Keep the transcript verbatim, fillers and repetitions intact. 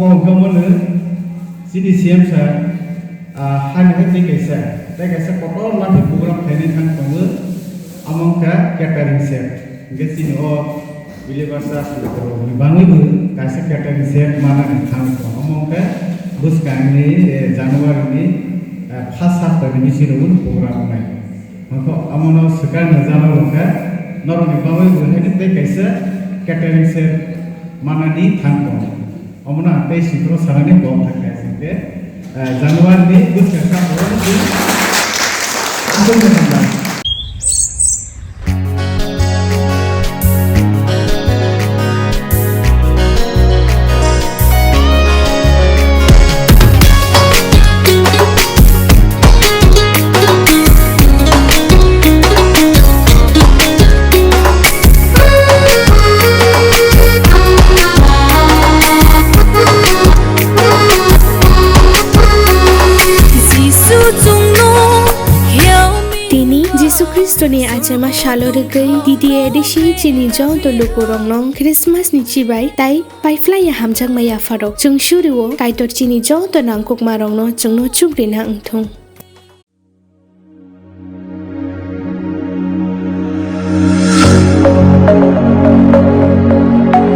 Omo wngkha mono chini C M sir, ah, hani hai tei kaisa, tei kaisa kotor mani program khainai thang tongo, omo wngkha catering set. Hingke chini o Believer Church ni borok ni bangwi bo kaisa catering set manani thang tongo. Omo wngkha bwskangni, eh, January ni, eh, first hapta ni bisingo program wngnai. Hwnkhe omono swkang no jana rwkha, norokni bagwi bo haino tei kaisa catering set manani thang tongo. Omono ang tei sikoro sanani kok thangkha, hwnkhe, eh, January ni bwskang saphuru chwng aswk no hambai. Jisu chwngno help me. Tini Jisu Khristoni achaima salo rwgwi D D A D C chini joto lukurokno Christmas ni chibai tai paiphlaiya hamjakma yapharok. Chwng surio Kaitor chini joto nangkukmarokno chwngno chukrina wngthung.